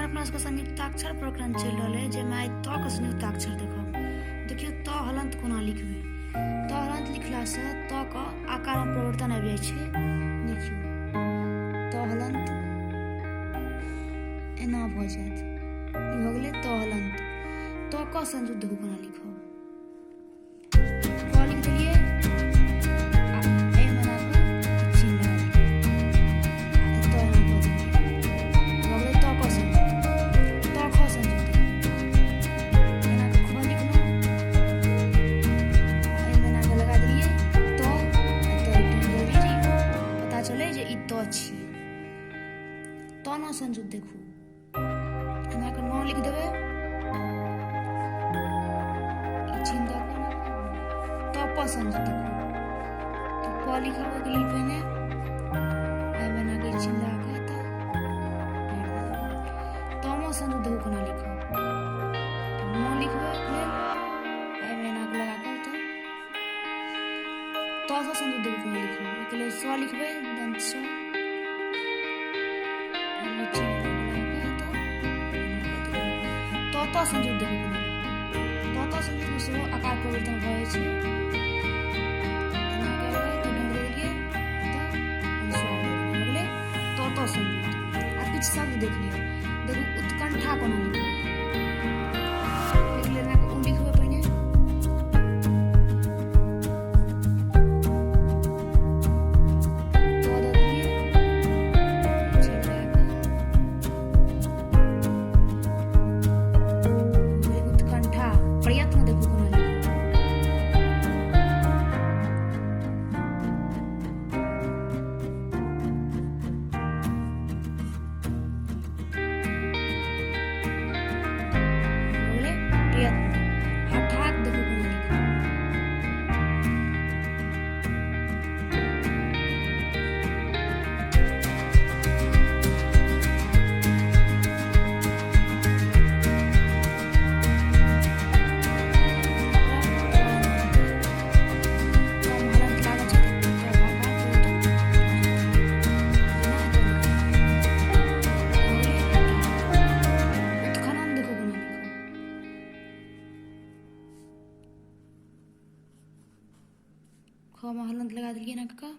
अपना सबके संयुक्ताक्षर प्रकरण चलि रहल अइ, जाहिमे आइ त के संयुक्ताक्षर देखब। देखियौ त हलन्त कोना लिखबै। त हलन्त लिखलासँ त के आकारमे परिवर्तन आबि जाइ छै। देखियौ त हलन्त एना भऽ जायत। ई भऽ गेलै त हलन्त। त क संयुक्त देखू कोना लिखब। क लिख देलियै आ एहिमे एना कऽ चिन्ह लगा देलियै आ एतऽ एना कऽ देलियै। भऽ गेलै त क संयुक्त। त ख संयुक्त एना कऽ ख लिखलहुँ आ एहिमे एना कऽ लगा देलियै त, एतऽ एकटा दऽ देलियै जे पता चलै जे ई त छियै। त न संयुक्त देखू, एना कऽ न लिख देबै, ई चिन्ह दऽ कऽ त प संयुक्त देखू। तऽ प लिखब, ओहिके लेल पहिने एहिमे एना कऽ चिन्ह लगा कऽ तऽ त म संयुक्त देखू कोना लिखब। तऽ म लिखबै लेल एहिमे एना कऽ लगा कऽ तऽ त सँ संयुक्त देखू कोना लिखब। ओहिके लेल स लिखबै, दंत स, एहिमे चिन्ह लगा कऽ तऽ त त संयुक्त देखू कोना लिखब। त त संयुक्तमे सेहो आकार परिवर्तन भऽ जाइ छै। एना कऽ कऽ तऽ डाँड़ि देलियै तऽ अनुस्वार दऽ देलियै, भऽ गेलै त त संयुक्त। आब किछु शब्द देख लिअ। देखू उत्कंठा कोना लिखब। एहिके लेल एना कऽ उ लिखबै पहिने, त दऽ देलियै, चिन्ह लगा कऽ उत्कंठा। प्रयत्न देखू कोना लिखब। भऽ गेलै प्रयत्न। हठात देखू कोना लिखब। हलन्त लागल छै तऽ आकार परिवर्तन एना कऽ लिखब। उत्खनन देखू कोना लिखब। ख मे हलन्त लगा देलियै एना कऽ कऽ।